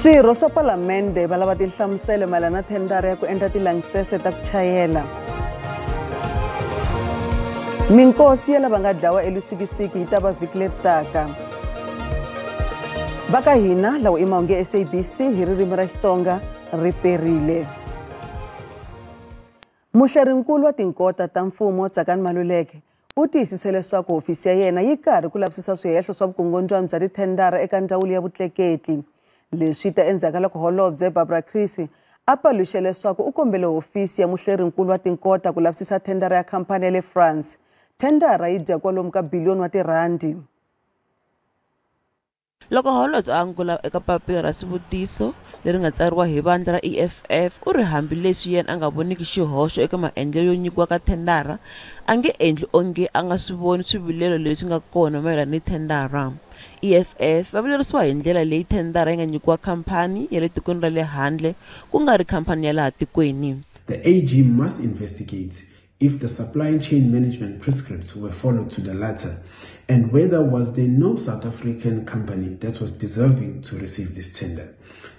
Swirho swa palamende va lava tinhlamuselo mayelana na thendara ya ku endla tilayisense ta ku chayela. Minkosi ya lava nga dlawa eLusikisiki yi ta va vhiki leri taka. Va ka hina lawa i mahungu ya SABC hi ririmi ra Xitsonga ri perile. Muhlerinkulu wa tinkota ta mfumo Tsakani Maluleke u tiyisise leswaku hofisi ya yena yi karhi ku lavisisa swihehlo swa vukungundzwana bya tithendara eka ndzawulo ya vutleketli. Leswi ta endzhaku ka loko holobye Barbara Creecy a paluxe leswaku u kombele hofisi ya muhlerinkulu wa tinkota ku lavisisa thendara ya khampani ya le France. Thendara yi dya kwalomu ka biliyoni wa tirhandi. Loko holobye a angula eka papila ra swivutiso leri nga tsariwa hi vandla ra EFF, u ri hambileswi yena a nga voniki xihoxo eka maendlelo yo nyikiwa ka thendara, a nge endli onge a nga swi voni swivilelo leswi nga kona mayelana ni thendara. EFF va vilerisiwa hi ndlela leyi thendara yi nga nyikiwa khampani ya le tikweni ra le handle ku nga ri khampani ya laha tikweni. The AG must investigate if the supply chain management prescripts were followed to the letter and whether was there no South African company that was deserving to receive this tender.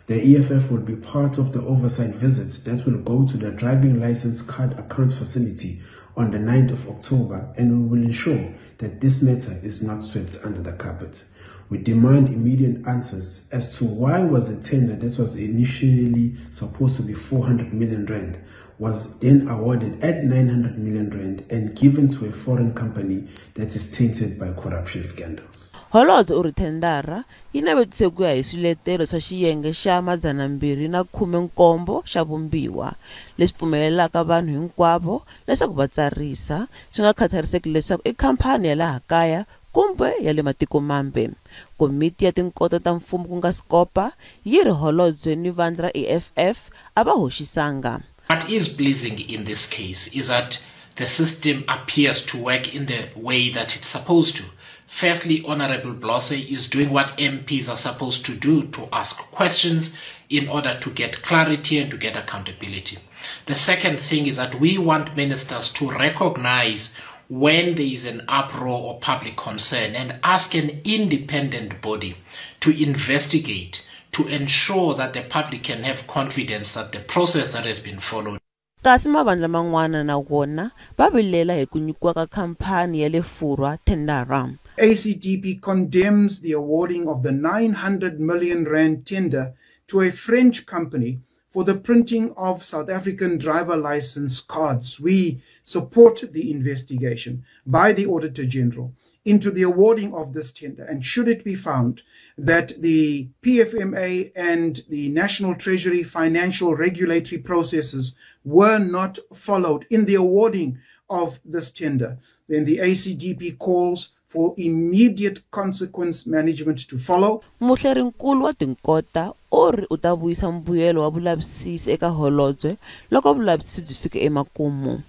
The EFF will be part of the oversight visits that will go to the driving license card account facility on the 9th of October, and we will ensure that this matter is not swept under the carpet. We demand immediate answers as to why was the tender that was initially supposed to be 400 million rand was then awarded at 900 million rand and given to a foreign company that is tainted by corruption scandals. Holobye u ri thendara yi navetise ku ya hi swiletelo swa xiyenge xa 217 xa Vumbiwa leswi pfumelelaka vanhu hinkwavo leswaku va tsarisa swi nga khathariseki leswaku i khampani ya laha kaya kumbe ya le matiko mambe. Komiti ya tinkota ta mfumo ku nga SCOPA yi ri holobye ni vandla ra EFF a va hoxisanga. What is pleasing in this case is that the system appears to work in the way that it's supposed to. Firstly, Honorable Blose is doing what MPs are supposed to do, to ask questions in order to get clarity and to get accountability. The second thing is that we want ministers to recognize when there is an uproar or public concern and ask an independent body to investigate, to ensure that the public can have confidence that the process that has been followed. Kasi mavandla man'wana na wona va vilela hi ku nyikiwa ka khampani ya le Furwa tendara. ACDP condemns the awarding of the 900 million rand tender to a French company for the printing of South African driver license cards. We support the investigation by the Auditor General into the awarding of this tender, and should it be found that the PFMA and the National Treasury financial regulatory processes were not followed in the awarding of this tender, then the ACDP calls for immediate consequence management to follow. Muhlerinkulu wa tinkota u ri u ta vuyisa mbuyelo wa vulavisisi eka holobye loko vulavisisi byi fika emakumu.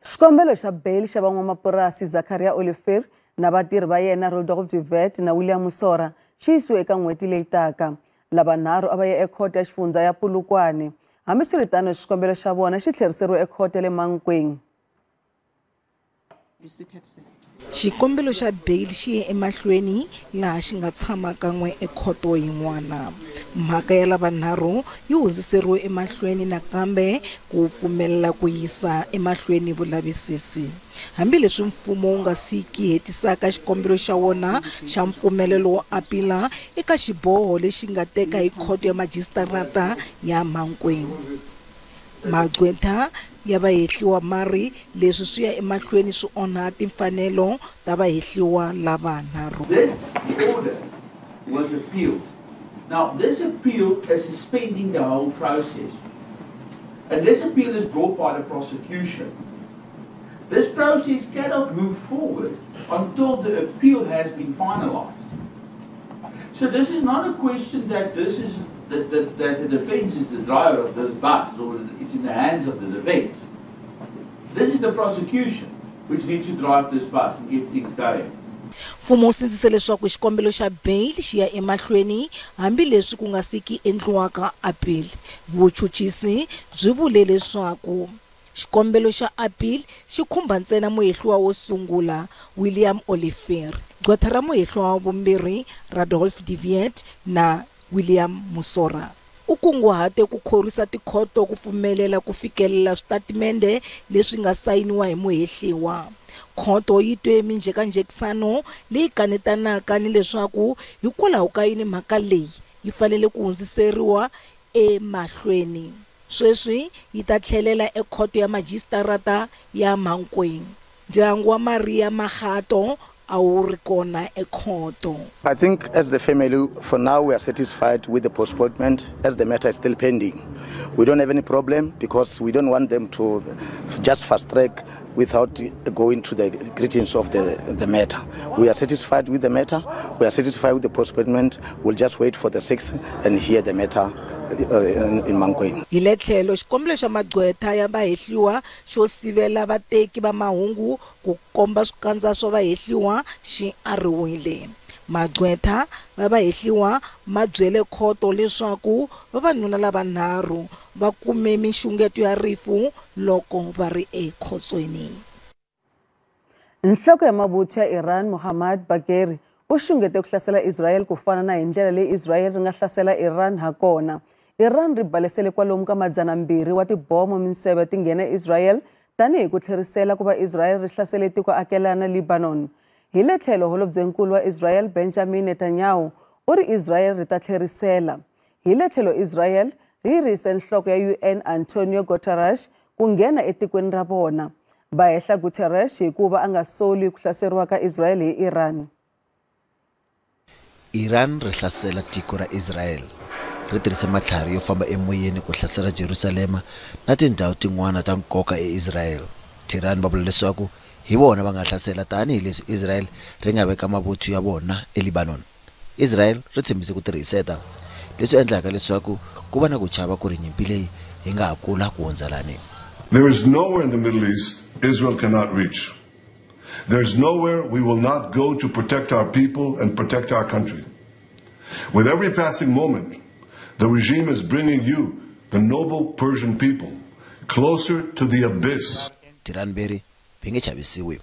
Xikombelo xa bail xa van'wamapurasi Zachariah Olivier na vatirhi va yena Rudolf de Wet na William Musora xi yisiwe eka n'hweti leyi taka. Lavanharhu a va ya ekhoto ya xifundza ya Polokwane. Hambiswiritano, xikombelo xa vona xi tlheriseriwe ekhoto ya le Mankweng. Xikombelo xa bail xi ye emahlweni laha xi nga tshama kan'we ekhoto yin'wana. Mhaka ya lavanharhu yi hundziseriwe emahlweni nakambe ku pfumelela ku yisa emahlweni vulavisisi. Hambileswi mfumo wu nga siki hetisaka xikombelo xa wona xa mpfumelelo wo apila eka xiboho lexi nga teka hi khoto ya majisitarata ya Mankweng. Magqwetha ya vahehliwa ma ri leswi swi ya emahlweni swi onha timfanelo ta vahehliwa lavanharhu. This order was appealed. Now, this appeal is suspending the whole process. And this appeal is brought by the prosecution. This process cannot move forward until the appeal has been finalized. So this is not a question that this is that the defense is the driver of this bus, or it's in the hands of the defense. This is the prosecution which needs to drive this bus and get things going. Mfumo wu sindzise leswaku xikombelo xa bail xi ya emahlweni hambileswi ku nga siki endliwaka appeal. Vuchuchisi byi vule leswaku xikombelo xa appeal xi khumba ntsena muhehliwa wo sungula William Olivier, gqwetha ra muhehliwa wa vumbirhi Rudolf de Wet na William Musora. U kunguhate ku khorwisa tikhoto ku pfumelela ku fikelela switatimende leswi nga sayiniwa hi muhehliwa. Khoto yi twe minjhekanjhekisano leyi kanetanaka ni leswaku hikwalaho ka yini mhaka leyi yi fanele ku hundziseriwa emahlweni. Sweswi yi ta tlhelela ekhoto ya majisitarata ya Mankweng. Ndyangu wa Maria Makgato a wu ri kona ekhoto. I think as the family, for now we are satisfied with the postponement as the matter is still pending. We don't have any problem because we don't want them to just fast track without going to the greetings of the matter. We are satisfied with the matter. We are satisfied with the postponement. We'll just wait for the 6th and hear the matter in Mankweng. Hi le tlhelo xikombelo xa magqwetha ya vahehliwa xo sivela vateki va mahungu ku komba swikandza swa vahehliwa xi ariwile. Magqwetha va vahehliwa ma byele khoto leswaku vavanuna lavanharhu va kume minxungeto ya rifu loko va ri ekhotsweni. Nhloko ya mavuthu ya Iran Mohammad Bagheri u xungete ku hlasela Israel ku fana na hi ndlela leyi Israel ri nga hlasela Iran ha kona. Iran ri balesele kwalomu ka 200 wa tibomo minseve ti nghena Israel tanihi ku tlherisela ku va Israel ri hlasele tiko akelana Lebanon. Hi le tlhelo holobyenkulu wa Israel Benjamin Netanyahu u ri Israel ri ta tlherisela. Hi le tlhelo Israel ri yirise nhloko ya UN Antonio Guterres ku nghena etikweni ra vona. Va hehla Guterres hikuva a nga soli ku hlaseriwa ka Israel hi Iran. Iran ri hlasela tiko ra Israel ri tirhise matlhari yo famba emoyeni ku hlasela Jerusalema na tindhawu tin'wana ta nkoka eIsrael. Tehran va vula leswaku hi vona va nga hlasela tanihileswi Israel ri nga veka mavuthu ya vona eLebanon. Israel ri tshembise ku tirhiseta leswi endlaka leswaku ku va na ku chava ku ri nyimpi leyi yi nga ha kula ku hundza lani. There is nowhere in the Middle East Israel cannot reach. There is nowhere we will not go to protect our people and protect our country. With every passing moment, the regime is bringing you, the noble Persian people, closer to the abyss. Tehran veri va nge chavisiwi.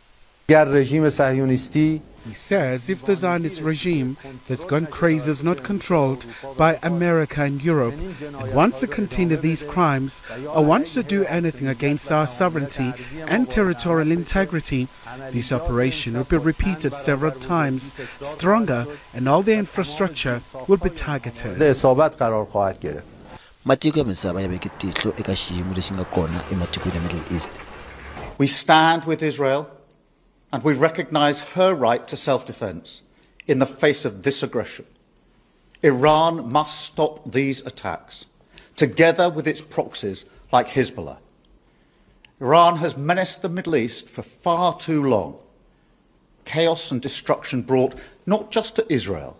He says if the Zionist regime that's gone crazy is not controlled by America and Europe and wants to continue these crimes or wants to do anything against our sovereignty and territorial integrity, this operation will be repeated several times, stronger, and all the infrastructure will be targeted. Matiko ya misava ya veke tihlo eka xiyimo lexi nga kona ematikweni ya Middle East. We stand with Israel and we recognize her right to self-defense in the face of this aggression. Iran must stop these attacks, together with its proxies like Hezbollah. Iran has menaced the Middle East for far too long. Chaos and destruction brought not just to Israel,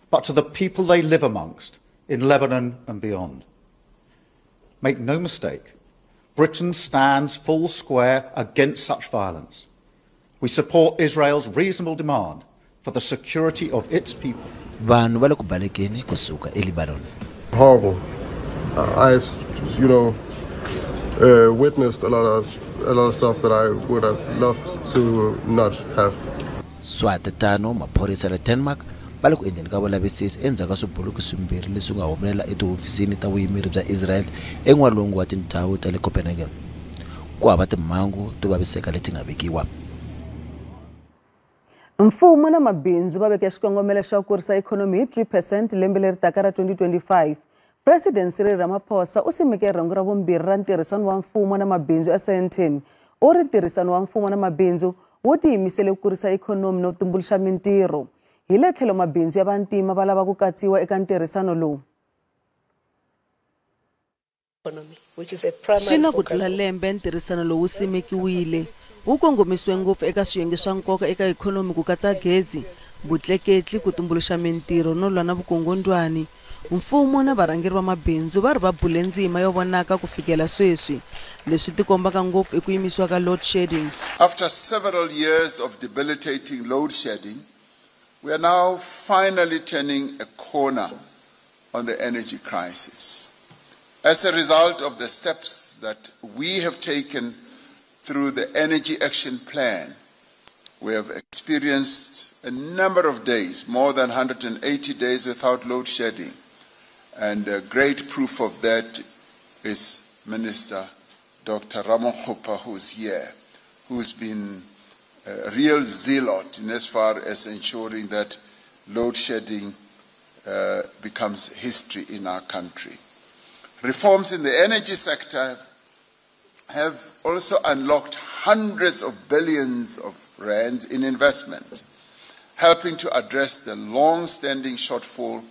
but to the people they live amongst in Lebanon and beyond. Make no mistake, Britain stands full square against such violence. We support Israel's reasonable demand for the security of its people. Vanhu va le ku balekeni kusuka eLebanon. Horrible. I, witnessed a lot of stuff that I would have loved to not have. Swa tatano maphorisa ya Denmark va le ku endleni ka vulavisisi endzhaku ka swibuluki swimbirhi leswi nga humelela etihofisini ta vuyimeri bya Israel en'walungu wa tindhawu ta le Copenhagen. Ku hava timhangu to vaviseka leti nga vekiwa. Mfumo na mabindzu va veke xikongomelo xa ku kurisa ikhonomi hi 3% lembe leri taka ra 2025. President Cyril Ramaphosa u simeke rhengu ra vumbirhi ra ntirhisano wa mfumo na mabindzu eSandton. U ri ntirhisano wa mfumo na mabindzu wu tiyimisele ku kurisa ikhonomi no tumbuluxa mintirho. Hi le tlhelo mabindzu ya vantima va lava ku katsiwa eka ntirhisano lowu. Swi na ku tlula lembe ntirhisano lowu simekiwile wu kongomisiwe ngopfu eka swiyenge swa nkoka eka ikhonomi ku katsa gezi, vutleketli, ku tumbuluxa mintirho no lwa na vukungundwani. Mfumo na varhangeri va mabindzu va ri va bule ndzima yo vonaka ku fikela sweswi, leswi tikombaka ngopfu i ku yimisiwa ka load shedding. After several years of debilitating load shedding, we are now finally turning a corner on the energy crisis. As a result of the steps that we have taken through the Energy Action Plan, we have experienced a number of days, more than 180 days without load shedding. And a great proof of that is Minister Dr. Ramokgopa, who's here, who's been a real zealot in as far as ensuring that load shedding becomes history in our country. Reforms in the energy sector have also unlocked hundreds of billions of rands in investment, helping to address the long-standing shortfall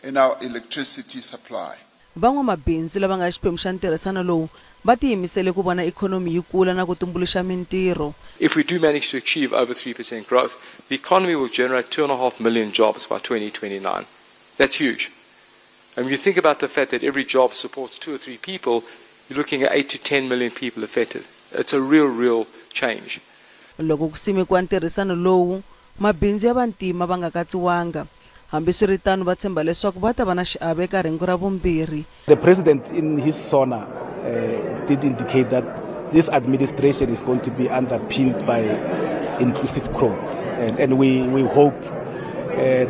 in our electricity supply. Van'wamabindzu lava nga xiphemu xa ntirhisano lowu va tiyimisele ku vona ikhonomi yi kula na ku tumbuluxa mintirho. If we do manage to achieve over 3% growth, the economy will generate 2.5 million jobs by 2029. That's huge. And when you think about the fact that every job supports 2 or 3 people, you're looking at 8 to 10 million people affected. It's a real, real change. Loko ku simekiwa ntirhisano lowu, mabindzu ya vantima va nga katsiwanga. Hambiswiritano va tshemba leswaku va ta va na xiave eka rhengu ra vumbirhi. The president in his SONA did indicate that this administration is going to be underpinned by inclusive growth, and we hope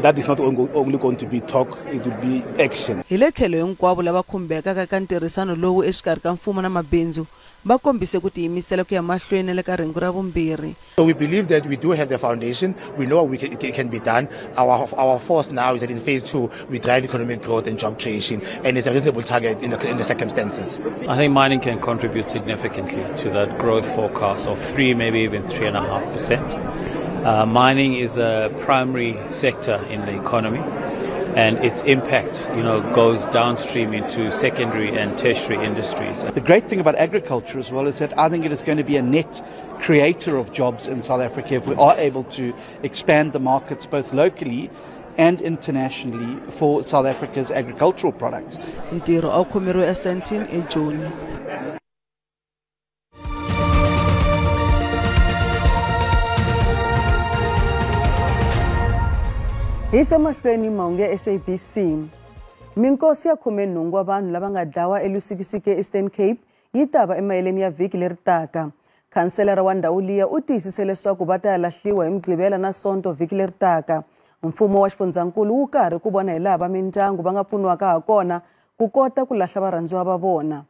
that is not only going to be talk, it will be action. Hi le tlhelo hinkwavo lava khumbekaka ka ntirhisano lowu exikarhi ka mfumo na mabindzu va kombise ku tiyimisela ku ya mahlweni le ka rhengu ra vumbirhi. So we believe that we do have the foundation, we know it can be done. Our force now is that in phase 2 we drive economic growth and job creation, and it's a reasonable target in the circumstances. I think mining can contribute significantly to that growth forecast of 3, maybe even 3.5%. Mining is a primary sector in the economy, and its impact, goes downstream into secondary and tertiary industries. The great thing about agriculture as well is that I think it is going to be a net creator of jobs in South Africa if we are able to expand the markets both locally and internationally for South Africa's agricultural products. Ntirho a wu khomeriwe eSandton eJoni. Hi se mahlweni mahungu ya SABC. Minkosi ya 18 wa vanhu lava nga dlawa eLusikisiki Eastern Cape yi ta va emayeleni ya vhiki leri taka. Khanselara wa ndhawu liya u tiyisise leswaku va ta ya lahliwa hi Mugqivela na Sonto vhiki leri taka. Mfumo wa xifundzankulu wu karhi ku vona hi laha va mindyangu va nga pfuniwaka ha kona ku kota ku lahla varhandziwa va vona.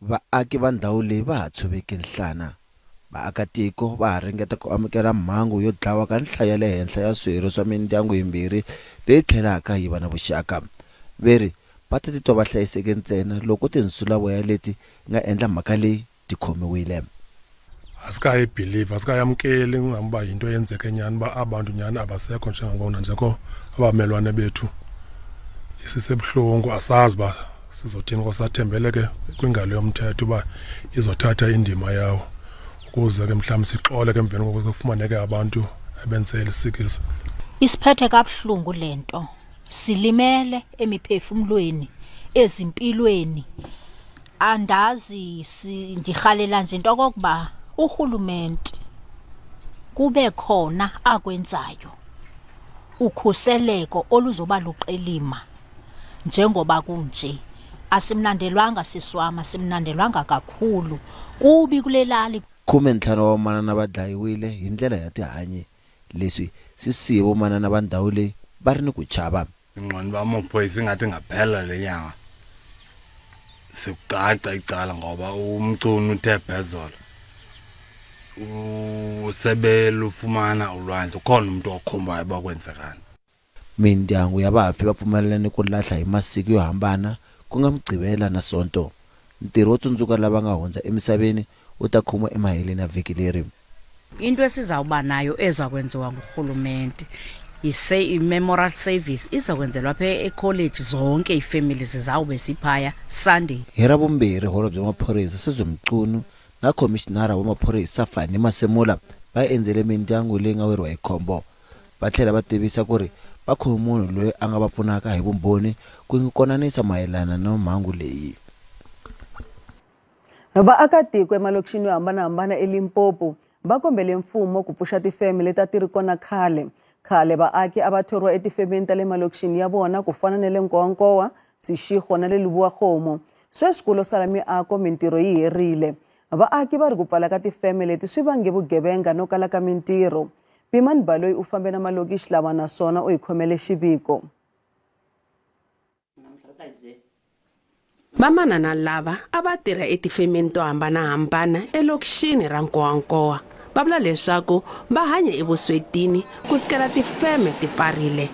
Vaaki va ndhawu leyi va ha tshoveke nhlana. Vaakatiko va ha ringeta ku amukela mhangu yo dlawa ka nhlayo ya le henhla ya swirho swa mindyangu yimbirhi leyi tlhelaka yi va na vuxaka. Veri va ta titwa va hlayiseke ntsena loko tinsulavoya leti nga endla mhaka leyi ti khomiwile. Asikayibhilive, asikayamkeli ngoba yinto eyenzeke nyani uba abantu nyani abasekho njengangona njeko abamelwane bethu. Isisebuhlungu, asazi uba sizothini, kosathembele ke kwingalo yomthetho uba izothatha indima yawo, ukuze ke mhlawumbi sixole ke emveni koko kufumaneke abantu abenze elisikisi. Isiphethe kabuhlungu lento, silimele emiphefumulweni, ezimpilweni. Andazi ndirhalela nje into okokuba urhulumente kube khona akwenzayo ukhuseleko oluzoba luqilima njengoba kunje. Asimnandelwanga siswama, simnandelwanga kakhulu kubi kulelali. 15 wa vamanana va dlayiwile hi ndlela ya tihanyi. Leswi swi siye vamanana va ndhawu leyi va ri ni ku chava. Ingqondo bamaphoyisa ingathi ingaphela le nyanga sekucaca icala ngoba uMchunu uthe phezolo usebelufumana ulwandle, ukhona umuntu okhombayo uba kwenzekani. Mindyangu ya vafi va pfumelelane ku lahla hi masiku yo hambana ku nga Mugqivela na Sonto. Ntirho wo tsundzuka lava nga hundza emisaveni wu ta khomiwa emaheleni ya vhiki leri. Into esizawuba nayo ezakwenziwa ngurhulumente i-memorial service izakwenzelwa apha ekholeji, zonke iifemeli zizawube ziphaya Sunday. Hi Ravumbirhi, holobye wa maphorisa Sizwe Mchunu na khomishinara wa maphorisa Fannie Masemola va endzele mindyangu leyi nga weriwa hi khombo. Va tlhela va tivisa ku ri va khome munhu loyi a nga va pfunaka hi vumbhoni ku konanisa mayelana na mhangu leyi. Vaakatiko emalokixini yo hambanahambana eLimpopo va kombele mfumo ku pfuxa tifeme leti a ti ri kona khale. Khale vaaki a va thoriwa etifemeni ta le malokixini ya vona ku fana na le Nkowankowa, Seshego na le Lebowakgomo. Sweswi ku lo sala miako, mintirho yi herile. Vaaki va ri ku pfala ka tifeme leti swi vange vugevenga no kala ka mintirho. Pimani Baloyi u fambe na malokixi lama naswona u hi khomele xiviko. Vamanana lava a va tirha etifemeni to hambanahambana elokixini ra Nkowankowa. Va vula leswaku va hanya evuswetini ku sukela tifeme ti pfarile.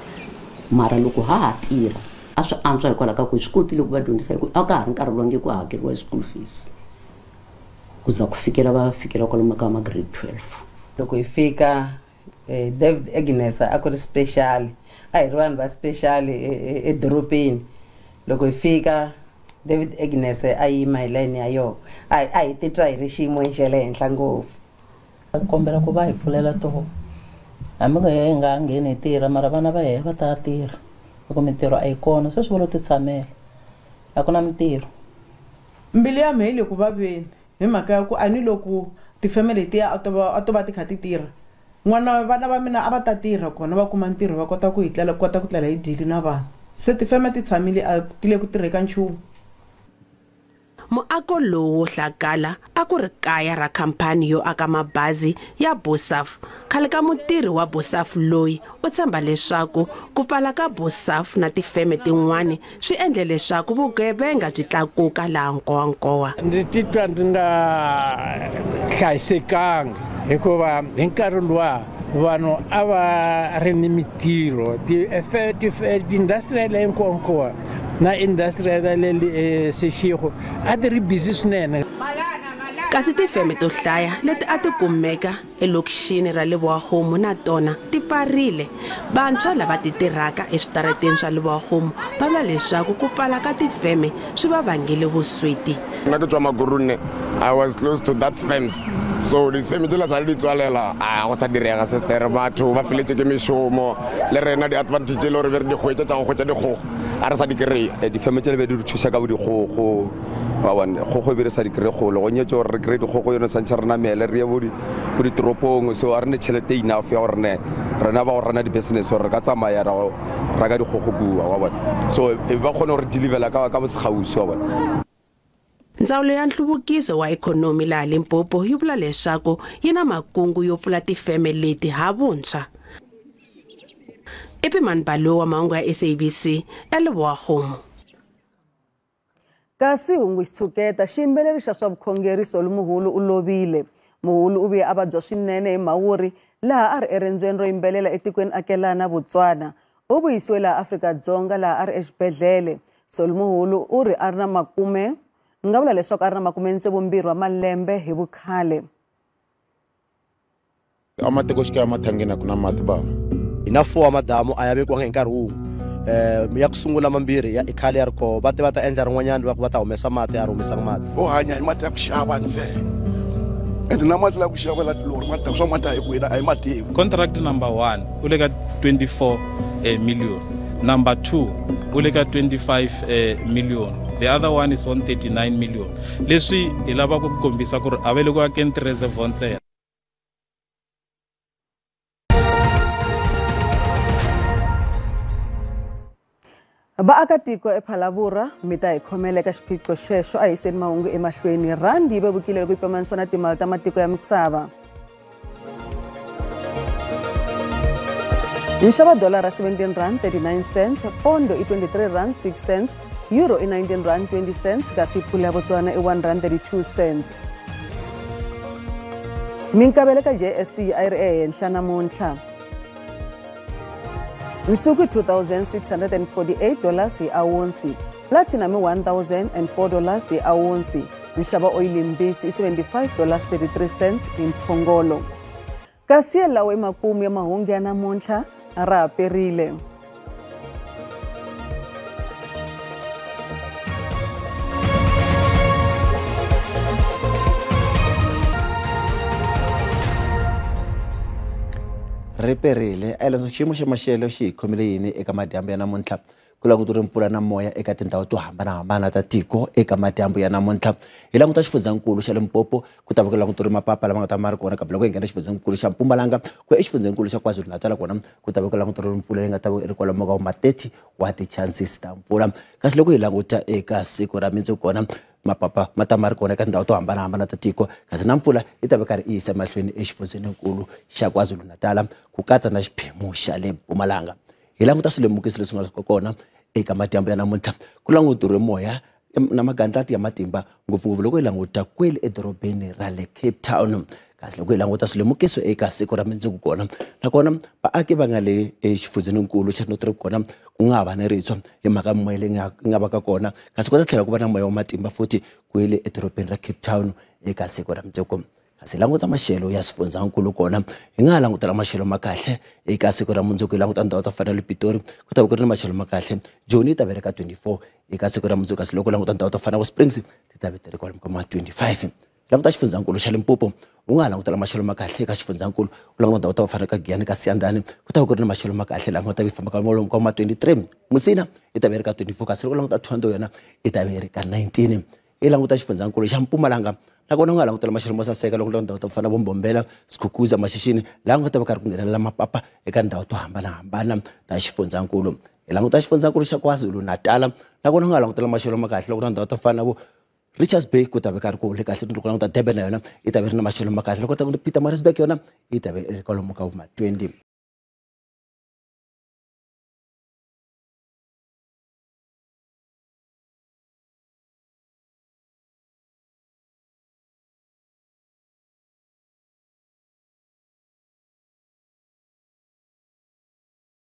Mara loko ha ha tirha a swi antswa hikwalaho ka ku hi swi kotile ku va dyondzisa hi ku a ka ha ri nkarhi lowu nge ku hakeriwa school fees ku za ku fikela va fikela kwalomu ka ma grade 12. Loko hi fika David Agnes a ku ri special, a hi ri vanhu va special edorobeni. Loko hi fika David Agnes a yima hi layini ya yona, a hi titwa hi ri xiyimo xa le henhla ngopfu. Kombela ku va hi pfulela toho, hambi ku hi nga ngheni hi tirha mara vana va hina va ta tirha loko mintirho a yi kona. Sweswi va lo ti tshamela, a ku na mintirho. Mbilu ya mehe yi le ku vaveni hi mhaka ya ku a ni loko tifeme letiya a to va ti kha ti tirha, n'wana vana va mina a va ta tirha kona va kuma ntirho va kota ku hi tlela kota ku tlela hi dyile na vana. Se tifeme ti tshamile a ti le ku tirheni ka nchumu. Muako lowu wo hlakala a ku ri kaya ra khampani yo aka mabazi ya Bosaf. Khale ka mutirhi wa Bosaf loyi u tshemba leswaku ku pfala ka Bosaf na tifeme tin'wani swi endle leswaku vugevenga byi tlakuka laha Nkowankowa. Ndzi titwa ndzi nga hlayisekanga hikuva hi nkarhi luwa vanhu a va ri ni mintirho. Ti-industry ya le Nkowankowa na industry ya le Seshego a ti ri busy swinene. Kasi tifeme to hlaya leti a ti kumeka elokixini ra Lebowakgomo na tona ti pfarile. Vantshwa lava ti tirhaka eswitarateni swa Lebowakgomo va vula leswaku ku pfala ka tifeme swi va vangele vusweti. Nna ke tswa Makurunne, I was close to that firms. So difeme tsela sa di tswalela, a go sa direga sister, batho ba feletse ke mešomo le rena di-advantage le gore be re di hwetša tša go hwetša dikgogo a re sa di kry-e. Difeme tsele be di re thuša ka bo dikgogo, wa bona kgogo e be re sa di kry-e kgolo go nyetse gore re kry-e dikgogo yone santšhe re namele re ye bo ditoropong. So a re ne tšhelete enough ya gore ne rena ba go rana di-business gore re ka tsamaya ra go reka dikgogo kua, wa bona. So e ba kgone gore delivera ka bosekgauswi, wa bona. Ndzawulo ya Nhluvukiso wa Ikhonomi laha Limpopo yi vula leswaku yi na makungu yo pfula tifeme leti ha vuntshwa. Epimani Baloyi wa mahungu ya SABC eLebowakgomo. Kasi hungu xitshuketa xiyimbeleri xa swa vukhongeri Solly Muhulu u lovile. Muhulu u vuye a vabya swinene hi Mhawuri laha a ri eriendzweni ro yimbelela etikweni akelana Botswana. U vuyisiwe laha Afrika-Dzonga laha a ri exibedhlele. Solly Muhulu u ri a ri na makume nga vula leswaku a ri na 62 wa malembe hi vukhale. Amatikoxikaya mathangeni a ku na mati bava. Hi na 4 wa madamu a ya vekiwanga hi nkarhi wun'we. Ya ku sungula mambirhi ya i khale ya ri kona, va te va ta endla rin'wanyana va ku va ta humesa mati a ri humesanga mati. U hanya hi mati ya ku xava ntsena, ende na mati la ku xava la tilori mati swa mati a hi kwini a hi matimu. Contract number 1 u le ka 24 million, number 2 u le ka 25 million, the other one is on 39 million. Leswi hi lava ku kombisa ku ri a va le ku akeni ti-reservoir ntsena. Vaakatiko ePhalaborwa mi ta hi khomela eka xiphiqo xexo a hiseni mahungu emahlweni. Rhandi yi vevukile loko yi pimanisiwa na timali ta matiko ya misava. Nxavo dolara 17 rand 39 cents, pondo i 23 rand 6 cents, euro i 19 rand 20 cents, kasi pula ya Botswana i 1 rand 32 cents. Minkavelo ka JSE a yi ri ehenhla namuntlha. Nsuku $2,648 hi awunsi, platinum i $1,004 hi awunsi, nxavo oyili mbisi i $75.33 hi mphongolo. Kasi yalawo i makumu ya mahungu ya namuntlha, ra ha perile. Ri perile a leswi xiyimo xa maxelo xi hi khomile yini eka madyambu ya namuntlha. Ku languteriwe mpfula na moya eka tindhawu to hambanahambana ta tiko eka madyambu ya namuntlha. Hi languta xifundzankulu xa Limpopo, ku ta va ku languteriwe mapapa lama nga ta ma ri kona kambe loko hi nghena xifundzankulu xa Mpumalanga ku ya exifundzhenikulu xa KwaZulu-Natal kona ku ta va ku languteriwe mpfula leyi nga ta va ri kwalomu ka ma 30 wa ti-chances ta mpfula. Kasi loko hi languta eka siku ra mundzuku kona mapapa ma ta ma ri kona eka tindhawu to hambanahambana ta tiko, kasi na mpfula yi ta va karhi yi yisa mahlweni exifundzhenikulu xa KwaZulu-Natal ku katsa na xiphemu xa le Mpumalanga. Hi languta swilemukiso leswi nga kona eka madyambu ya namuntlha. Ku languteriwe moya na magandlati ya matimba ngopfungopfu loko hi languta kwele edorobeni ra le Cape Town. Kasi loko hi languta swilemukiso eka siku ra mundzuku kona nakona vaaki va nga le exifundzheninkulu xa Northern kona ku nga ha va ni ritshwa hi mhaka moya leyi nga va ka kona, kasi ku ta tlhela ku va na moya wa matimba futhi kwele edorobeni ra Cape Town eka siku ra mundzuku. Kasi languta maxelo ya swifundzhankulu kona hi nga ha langutela maxelo ma kahle eka siku ra mundzuku. Hi languta ndhawu to fana na le Pitori ku ta va ku ri ni maxelo ma kahle, Joni yi ta va ri ka 24 eka siku ra mundzuku, kasi loko languta ndhawu to fana na Springs ti ta va ti ri kwalomu ka ma 25. Languta xifundzhankulu xa Limpopo u nga ha langutela maxelo ma kahle eka xifundzhankulu, u languta ndhawu to fana ka Giyani ka Siyandhani ku ta va ku ri ni maxelo ma kahle laha nga ta va yi famba ka kwalomu ka ma 23. Musina yi ta va yi ri ka 24, kasi loko languta Thohoyandou yona yi ta va yi ri ka 19. I languta xifundzhankulu xa Mpumalanga nakona u nga langutela maxelo mo saseka loko ndhawu to fana vo Mbombela, Skukuza, Maxixini laha nga ta va karhi ku nghenelela mapapa eka ndhawu to hambanahambana ta xifundzhankulu. Hi languta xifundzhankulu xa KwaZulu-Natal nakona u nga langutela maxelo ma kahle loko na ndhawu to fana na vo Richards Bay ku ta va karhi ku hole kahle, loko languta Durban na yona yi ta va ri na maxelo ma kahle, loko ta ku Pietermaritzburg yona yi ta va ri kwalomu ka ma 20.